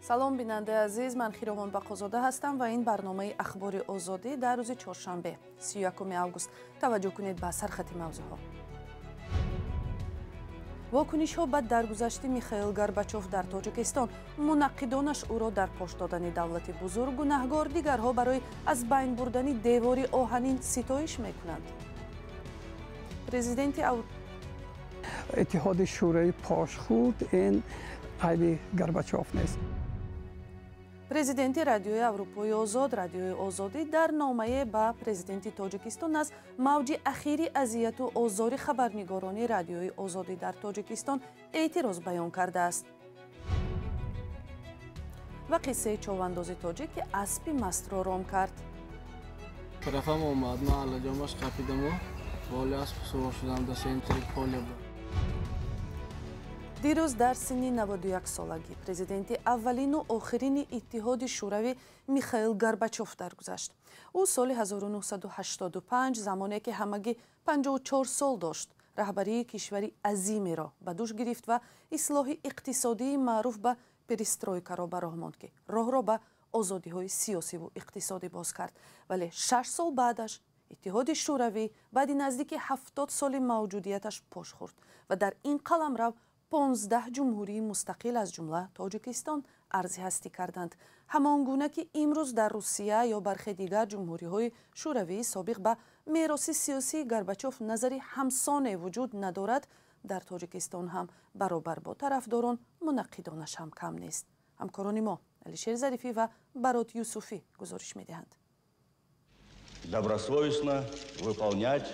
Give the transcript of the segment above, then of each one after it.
Салом, бинандаи азиз, ман Хиромон Бақозода ҳастам ва ин барномаи Ахбори Озодӣ дар рӯзи чоршанбе, 31 август. Таваҷҷӯҳ кунед ба сархати мавзӯъҳо. Вокунишҳо ба даргузашти Михаил Горбачов дар Тоҷикистон. Мунаққидонаш ӯро дар пош додани давлати бузург гунаҳгор, дигарҳо барои аз байн бурдани девори оҳанин ситоиш мекунанд. Президенти Иттиҳоди Шӯравӣ пош хӯрд, ин айби Горбачов нест. Президенти Радиои Аврупои Озод, Радиои Озодӣ, дар номае ба президенти Тоҷикистон аз мавҷи ахири азияту озори хабарнигорони Радиои Озодӣ дар Тоҷикистон эътироз баён кардааст. Ва қиссаи човандози тоҷик, ки аспи мастро ром кард. Тарафам омад, ман аллаҷомаш қапидаму боли асп сувор шудам, да центри поле буд. Дирӯз дар синни 91 солагӣ президенти аввалину охирини Иттиҳоди Шӯравӣ Михаил Горбачов даргузашт. Ӯ соли 1985, замоне ки ҳамагӣ 54 сол дошт, раҳбарии кишвари азимеро ба дӯш гирифт ва ислоҳи иқтисодии маъруф ба перестройкаро ба роҳ монд, ки роҳро ба озодиҳои сиёсиву иқтисодӣ боз кард. Вале 6 сол баъдаш Иттиҳоди Шӯравӣ баъди наздики 70 соли мавҷудияташ пош хӯрд ва дар ин қаламрав 15 ҷумҳурии мустақил, аз ҷумла Тоҷикистон, арзи ҳастӣ карданд. Ҳамон гуна ки имрӯз дар Русия ё бархе дигар ҷумҳуриҳои шӯравии собиқ ба мероси сиёсии Горбачов назари ҳамсоне вуҷуд надорад, дар Тоҷикистон ҳам баробар бо тарафдорон мунаққидонаш ҳам кам нест. Ҳамкорони мо Алишер Зарифӣ ва Барот Юсуфӣ гузориш медиҳанд. Добросовестно выполнять.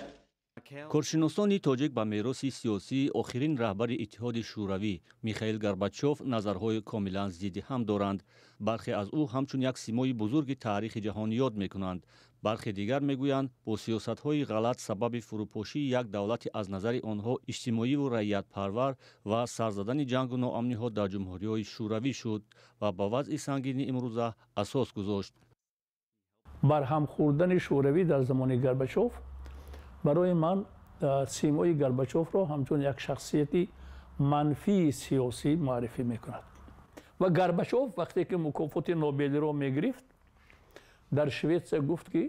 Коршиносони тоҷик ба мероси сиёсии охирин раҳбари Иттиҳоди Шӯравӣ Михаил Горбачов назарҳои комилан зидди ҳам доранд. Бархе аз ӯ ҳамчун як симои бузурги таърихи ҷаҳон ёд мекунанд, бархе дигар мегӯянд, бо сиёсатҳои ғалат сабаби фурӯпошии як давлати аз назари онҳо иҷтимоиву раиятпарвар ва сар задани ҷангу ноамниҳо дар ҷумҳуриҳои шӯравӣ шуд ва ба вазъи сангини имрӯза асос гузошт. Барҳам хӯрдани Шӯравӣ дар замони Горбачов барои ман симои Горбачовро ҳамчун як шахсияти манфии сиёсӣ муаррифӣ мекунад. Ва Горбачов вақте ки мукофоти Нобелиро мегирифт дар Шветсия, гуфт, ки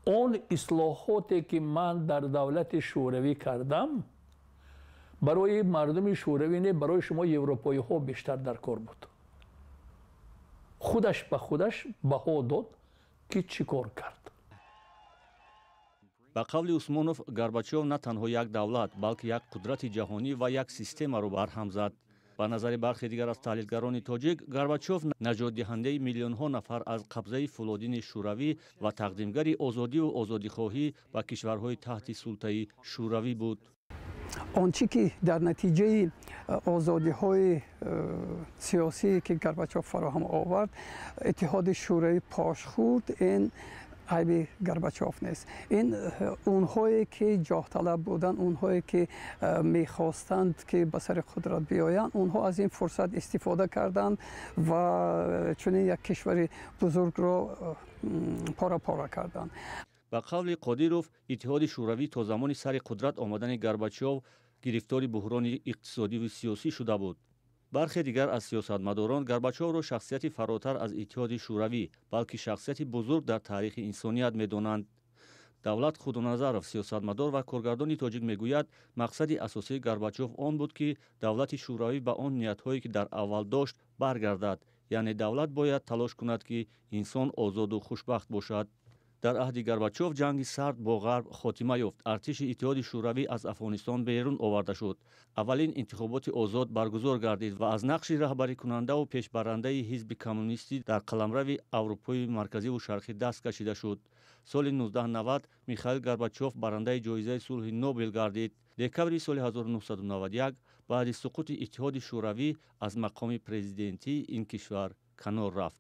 он ислоҳоте, ки ман дар давлати Шӯравӣ кардам, барои мардуми шӯравӣ не, барои шумо европоиҳо бештар дар кор буд. Худаш ба худаш баҳо дод, ки чӣ кор кард. Ба қавли Усмонов, Горбачов на танҳо як давлат, балки як қудрати ҷаҳонӣ ва як системаро барҳам зад. Ба назари бархе дигар аз таҳлилгарони тоҷик, Горбачов наҷотдиҳандаи миллионҳо нафар аз қабзаи фӯлодини шӯравӣ ва тақдимгари озодиву озодихоҳӣ ба кишварҳои таҳти султаи шӯравӣ буд. Он чӣ ки дар натиҷаи озодиҳои сиёсие, ки Горбачов фароҳам овард, Иттиҳоди Шӯравӣ пош хӯрд, ин айби Горбачов нест. Ин онҳое ки ҷоҳталаб буданд, онҳое ки мехостанд, ки ба сари қудрат биёянд, онҳо аз ин фурсат истифода карданд ва чунин як кишвари бузургро пора пора карданд. Ба қавли Қодиров, Иттиҳоди Шӯравӣ то замони сари қудрат омадани Горбачов гирифтори буҳрони иқтисодиву сиёсӣ шуда буд. Бархе дигар аз сиёсатмадорон Горбачовро шахсияти фаротар аз Иттиҳоди Шӯравӣ, балки шахсияти бузург дар таърихи инсоният медонанд. Давлат Худоназаров, сиёсатмадор ва коргардони тоҷик, мегӯяд, мақсади асосии Горбачов он буд, ки давлати шӯравӣ ба он ниятҳое, ки дар аввал дошт, баргардад, яъне давлат бояд талош кунад, ки инсон озоду хушбахт бошад. Дар аҳди Горбачов ҷанги сард бо Ғарб хотима ёфт, артиши Иттиҳоди Шӯравӣ аз Афғонистон берун оварда шуд, аввалин интихоботи озод баргузор гардид ва аз нақши раҳбарикунандаву пешбарандаи ҳизби коммунистӣ дар қаламрави Аврупои Марказиву Шарқӣ даст кашида шуд. Соли 1990 Михаил Горбачов барандаи ҷоизаи сулҳи Нобел гардид. Декабри соли 1991 баъди суқути Иттиҳоди Шӯравӣ аз мақоми президентии ин кишвар канор рафт.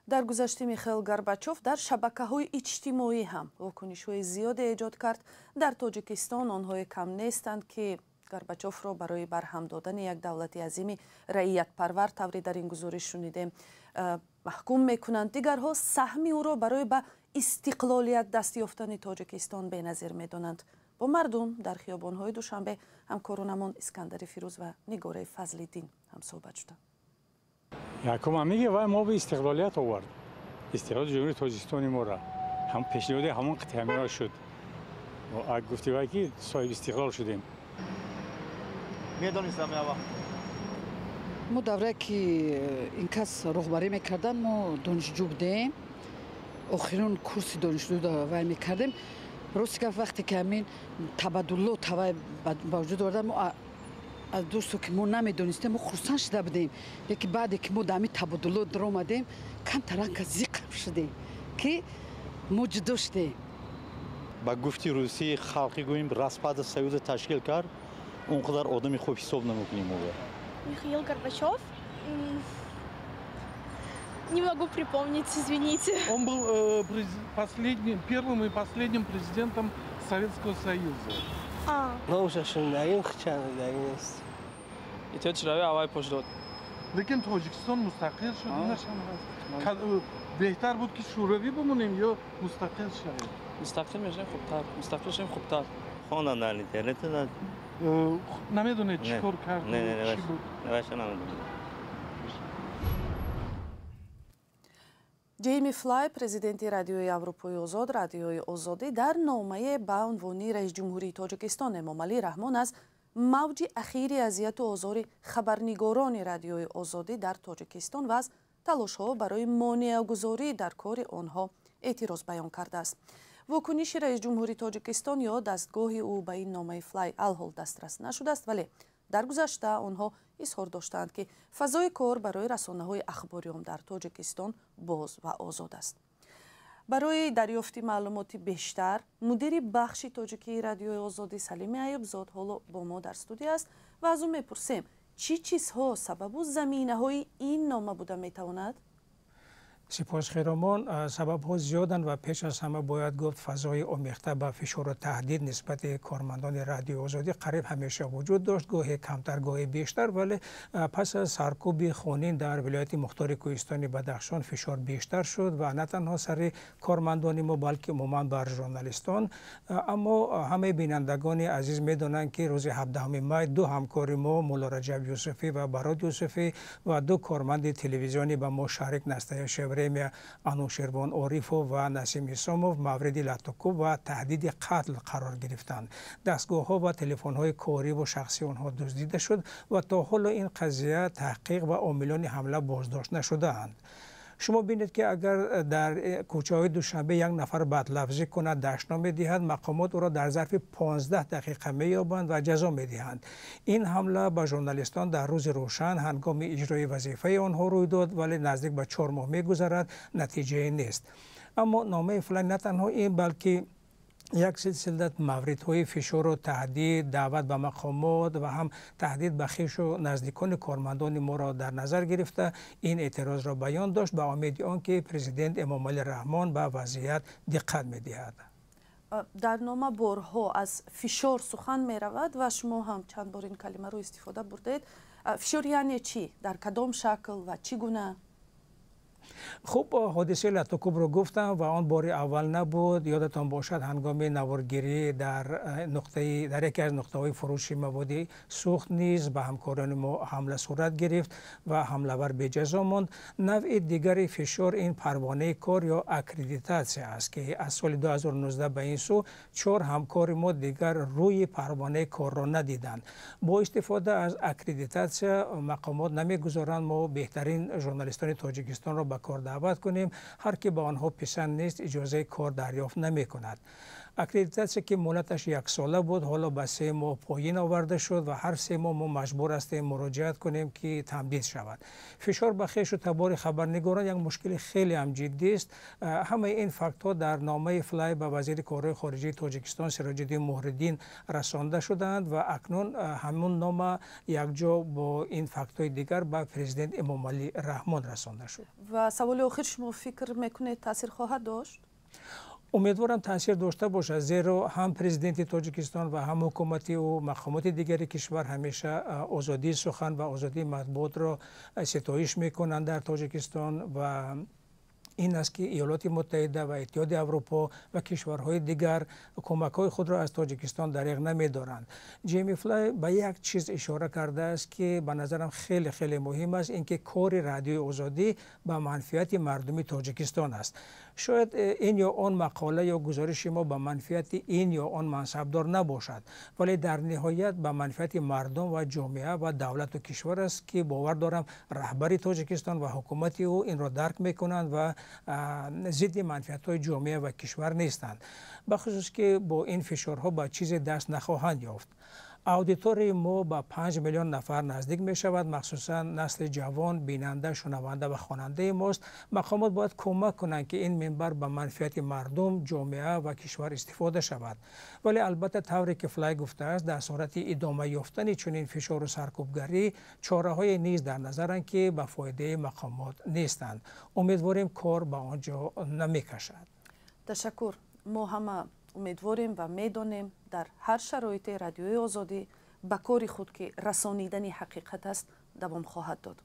Даргузашти Михаил Горбачов дар шабакаҳои иҷтимоӣ ҳам вокунишҳои зиёде эҷод кард. Дар Тоҷикистон онҳое кам нестанд, ки Горбачовро барои барҳам додани як давлати азими раиятпарвар, тавре дар ин гузориш шунидем, маҳкум мекунанд, дигарҳо саҳми ӯро барои ба истиқлолият даст ёфтани Тоҷикистон беназир медонанд. Бо мардум дар хиёбонҳои Душанбе ҳамкоронамон Искандари Фирӯз ва Нигораи Фазлиддин ҳамсӯҳбат шуданд. Якум меге вай мо ба истиқлолият овард. Истиқлоли Ҷумҳурии Тоҷикистони моро. Ҳам пешниҳоди ҳамон қитъамиро шуд. Гуфти вай ки соҳиби истиқлол шудем. Медонистам я вақт. Мо даврае ки ин кас роҳбарӣ мекарданд, мо донишҷӯ будем. Охирон курси донишҷӯ вай мекардем. Рости гап, вақте ки ҳамин табаддулот ҳавай ба вуҷуд овардан, мо аз дӯсту ки мо намедонистем, мо хурсанд шуда будем. Лекин баъде ки мо дар ҳамин табаддулот даромадем, камтаранка зиқам шудем, ки мо ҷудо шудем. Ба гуфти русӣ халқи гӯем распада союза ташкил кард, он қадар одами хуб ҳисоб намекунем ӯро. Михаил Горбачев? Не могу припомнить, извините. Он был последним, первым и последним президентом Советского Союза. Иттиҳоди Шӯравӣ аввал пош дод. Лекин Тоҷикистон мустақил шуд, инашам ҳаст. Беҳтар буд ки шӯравӣ бимонем ё мустақил шавем? Мустақил мешавем хубтар, мустақил шавем хубтар. Хондам дар интернет. Намедонед чӣ кор кард? Не, не, не, намедонам. Ҷейми Флай, президенти Радиои Аврупои Озод, Радиои Озодӣ, дар номае ба унвони раисҷумҳурии Тоҷикистон Эмомалӣ Раҳмон аз мавҷи ахири азияту озори хабарнигорони Радиои Озодӣ дар Тоҷикистон ва аз талошҳо барои монеагузорӣ дар кори онҳо эътироз баён кардааст. Вокуниши раисҷумҳури Тоҷикистон ё дастгоҳи ӯ ба ин номаи Флай алҳол дастрас нашудааст, вале дар гузашта онҳо изҳор доштаанд, ки фазои кор барои расонаҳои ахбориём дар Тоҷикистон боз ва озод аст. Барои дарёфти маълумоти бештар мудири бахши тоҷикии Радиои Озодӣ Салими Аюбзод ҳоло бо мо дар студия аст ва аз ӯ мепурсем, чӣ чизҳо сабабу заминаҳои ин нома буда метавонад? Сипос Хиромон, сабабҳо зиёданд ва пеш аз ҳама бояд гуфт фазои омехта ба фишору таҳдид нисбати кормандони Радиои Озодӣ қариб ҳамеша вуҷуд дошт, гоҳе камтар, гоҳе бештар, вале пас аз саркӯби хунин дар вилояти мухтори кӯҳистони Бадахшон фишор бештар шуд ва на танҳо сари кормандони мо, балки умуман бар журналистон. Аммо ҳамаи бинандагони азиз медонанд, ки рӯзи 17 май ду ҳамкори мо, Мулло Раҷаб Юсуфӣ ва Барод Юсуфӣ ва ду корманди телевизиони ба мо шарик Настоящее Время Анушервон Орифов ва Насим Исомов мавриди латукӯб ва таҳдиди қатл қарор гирифтанд. Дастгоҳҳо ва телефонҳои корӣ ва шахсии онҳо дуздида шуд ва то ҳоло ин қазия таҳқиқ ва омилони ҳамла боздошт нашудаанд. Шумо бинед, ки агар дар кӯчаҳои Душанбе як нафар бадлафзӣ кунад, дашном медиҳад, мақомот ӯро дар зарфи 15 дақиқа меёбанд ва ҷазо медиҳанд. Ин ҳамла ба журналистон дар рӯзи рӯшан ҳангоми иҷрои вазифаи онҳо рӯй дод, вале наздик ба 4 моҳ мегузарад, натиҷае нест. Аммо номаи Флай на танҳо ин, балки як силсила мавридҳои фишору таҳдид, даъват ба мақомот ва ҳам таҳдид ба хешу наздикони кормандони моро дар назар гирифта ин эътирозро баён дошт, ба умеди он ки президент Эмомалӣ Раҳмон ба вазъият диққат медиҳад. Дар нома борҳо аз фишор сухан меравад ва шумо ҳам чанд бор ин калимаро истифода бурдаед. Фишор яъне чӣ? Дар кадом шакл ва чӣ гуна? Хуб, ҳодисаи латукӯбро гуфтам ва он бори аввал набуд. Ёдатон бошад, ҳангоми наворгирӣ дар яке аз нуқтаҳои фурӯши маводи сӯхт низ ба ҳамкорони мо ҳамла сурат гирифт ва ҳамлавар беҷазо монд. Навъи дигари фишор ин парвонаи кор ё аккредитатсия аст, ки аз соли 2019 ба ин сӯ 4 ҳамкори мо дигар рӯи парвонаи корро надиданд. Бо истифода аз аккредитатсия мақомот намегузоранд мо беҳтарин журналистони Тоҷикистонро ба кор даъват кунем. Ҳар ки ба онҳо писанд нест, иҷозаи кор дарёфт намекунад. Аккредитатсия ки муҳлаташ яксола буд, ҳоло ба 3 моҳ поён оварда шуд ва ҳар 3 моҳ мо маҷбур ҳастем муроҷиат кунем, ки тамдид шавад. Фишор ба хешу табори хабарнигорон як мушкили хеле ҳам ҷиддист. Ҳамаи ин фактҳо дар номаи Флай ба вазири корҳои хориҷии Тоҷикистон Сироҷиддин Муҳриддин расонда шудаанд ва акнун ҳамун нома якҷо бо ин фактҳои дигар ба президент Эмомалӣ Раҳмон расонда шуд. Ва саволи охир, шумо фикр мекунед таъсир хоҳад дошт? Умедворам таъсир дошта бошад, зеро ҳам президенти Тоҷикистон ва ҳам ҳукумати ӯ, мақомоти дигари кишвар ҳамеша озодии сухан ва озодии матбуотро ситоиш мекунанд дар Тоҷикистон ва ин аст, ки Иёлоти Муттаҳида ва Иттиҳоди Аврупо ва кишварҳои дигар кӯмакҳои худро аз Тоҷикистон дареғ намедоранд. Ҷейми Флай ба як чиз ишора кардааст, ки ба назарам хеле хеле муҳим аст, ин ки кори Радиои Озодӣ ба манфиати мардуми Тоҷикистон аст. Шояд ин ё он мақола ё гузориши мо ба манфиати ин ё он мансабдор набошад, вале дар ниҳоят ба манфиати мардум ва ҷомеа ва давлату кишвар аст, ки бовар дорам раҳбари Тоҷикистон ва ҳукумати ӯ инро дарк мекунанд ва зидди манфиатҳои ҷомеа ва кишвар нестанд, бахусус ки бо ин фишорҳо ба чизе даст нахоҳанд ёфт. Аудиторияи мо ба 5 миллион нафар наздик мешавад, махсусан насли ҷавон бинанда, шунаванда ва хонандаи мост. Мақомот бояд кӯмак кунанд, ки ин минбар ба манфиати мардум, ҷомеа ва кишвар истифода шавад. Вале албатта, тавре ки Флай гуфтааст, дар сурати идома ёфтани чунин фишору саркӯбгарӣ чораҳое низ дар назаранд, ки ба фоидаи мақомот нестанд. Умедворем, кор ба он ҷо намекашад. Ташаккур. Мо ҳама умедворем ва медонем, дар ҳар шароите Радиои Озодӣ ба кори худ, ки расонидани ҳақиқат аст, давом хоҳад дод.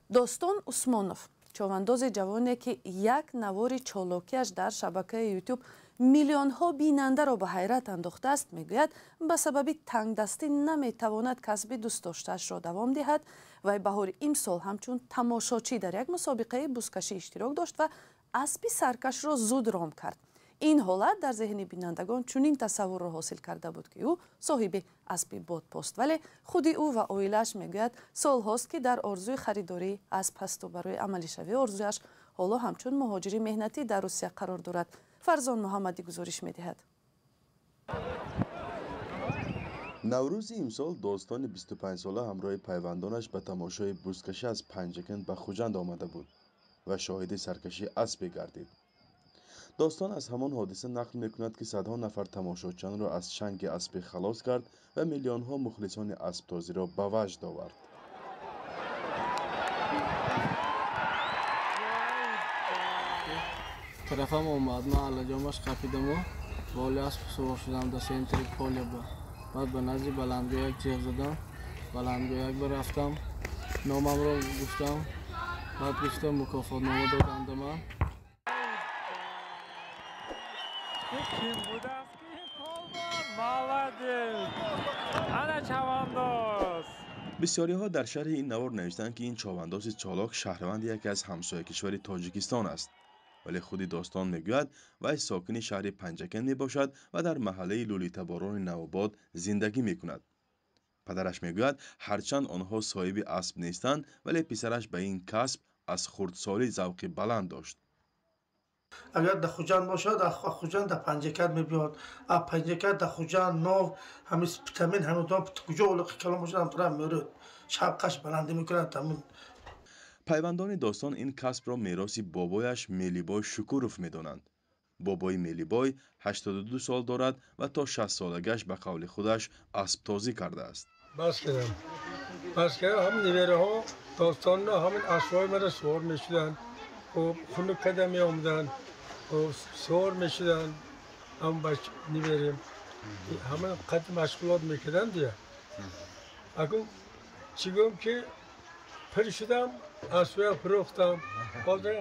Достон Усмонов, човандози ҷавоне, ки як навори чолокиаш дар шабакаи Ютуб миллионҳо бинандаро ба ҳайрат андохтааст, мегӯяд, ба сабаби тангдастӣ наметавонад касби дӯстдоштаашро давом диҳад. Вай баҳори имсол ҳамчун тамошочӣ дар як мусобиқаи бузкашӣ иштирок дошт ва аспи саркашро зуд ром кард. Ин ҳолат дар зеҳни бинандагон чунин тасаввурро ҳосил карда буд, ки ӯ соҳиби аспи бодпост, вале худи ӯ ва оилааш мегӯяд, солҳост, ки дар орзуи харидории асп ҳасту барои амалишавии орзуяш ҳоло ҳамчун муҳоҷири меҳнатӣ дар Русия қарор дорад. Фарзон Муҳаммадӣ гузориш медиҳад. Наврӯзи имсол Достони 25сола ҳамроҳи пайвандонаш ба тамошои бузкашӣ аз Панҷакент ба Хуҷанд омада буд ва шоҳиди саркашии аспе гардид. Достон аз ҳамон ҳодиса нақл мекунад, ки садҳо нафар тамошочиёнро аз чанги аспе халос кард ва миллионҳо мухлисони асптозиро ба ваҷд овард. Тарафам омад, ман аллаҷомаш қапидаму боли асп сувор шудам дар центри поля. Баъд ба назди баландгӯяк ҷеғ задам, баландгӯяк рафтам, номамро гуфтам, баъд гуфтам, мукофотнома доданд ба ман. Ким будааст ки полвон? Молодец, ана чавандоз. Бисёриҳо дар шарҳи ин навор навиштанд, ки ин човандози чолок шаҳрванди яке аз ҳамсоя кишвари Тоҷикистон аст, вале худи Достон мегӯяд, вай сокини шаҳри Панҷакент мебошад ва дар маҳаллаи Лӯлитаборони Навобод зиндагӣ мекунад. Падараш мегӯяд, ҳарчанд онҳо соҳиби асп нестанд, вале писараш ба ин касб аз хурдсолӣ завқи баланд дошт. Агар дар Хуҷанд бошад, Хуҷанд дар Панҷакент мебиёд, Панҷакент дар Хуҷанд, нов ҳамин Спитамен, ҳамин куҷо улуқи калон бошад, ҳамтара мерӯд, шавқаш баландӣ мекунад ҳамин. Пайвандони Достон ин касбро мероси бобояш Мелибой Шукуров медонанд. Бобои Мелибой 82 сол дорад ва то 60солагиаш ба қавли худаш асптозӣ кардааст. Бас кардам, бас кардам. Ҳамин невераҳо Достонро ҳамин аспҳои маро сувор мешуданд, хуб хунук карда меомаданд, сувор мешуданд. Ҳам неверем ҳамин қад машғулот мекарданд дия. Акун чӣ гӯям, ки пир шудам, аспҳоя фурӯхтам.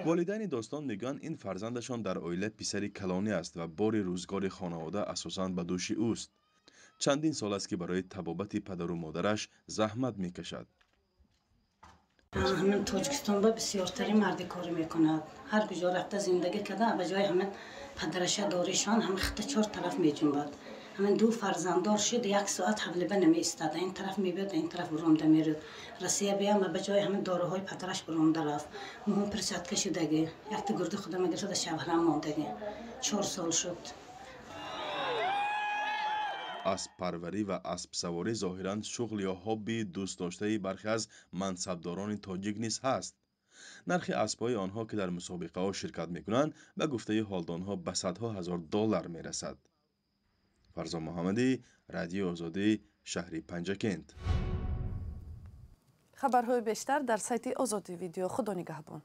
Волидайни Достон мегӯянд, ин фарзандашон дар оила писари калонӣ аст ва бори рӯзгори хонавода асосан ба дӯши ӯст. Чандин сол аст, ки барои табобати падару модараш заҳмат мекашад. Ҳамин Тоҷикистон ба бисёртарин марди корӣ мекунад. Ҳар куҷо рафта зиндагӣ карда, ба ҷои ҳамин падараша доришон ҳамин хита чор тараф меҷунбад. Ҳамин ду фарзанддор шуд, як соат ҳавлиба намеистад, ин тараф мебиёд, ин тараф буромда мерӯд. Россия биям, ба ҷои ҳамин доруҳои падараш буромда рафт. Муҳим перчатка шудагӣ, якта гурди худо мегирифта, шавҳарам мондагӣ. 4 сол шуд. Асппарварӣ ва аспсаворӣ зоҳиран шуғл ё ҳоббии дӯстдоштаи бархе аз мансабдорони тоҷик низ ҳаст. Нархи аспҳои онҳо, ки дар мусобиқаҳо ширкат мекунанд, ба гуфтаи ҳолдонҳо, ба садҳо ҳазор доллар мерасад. Фарзон Муҳаммадӣ, Радиои Озодӣ, шаҳри Панҷакент. Хабарҳои бештар дар сайти Озодӣ Видео. Худо нигаҳбон.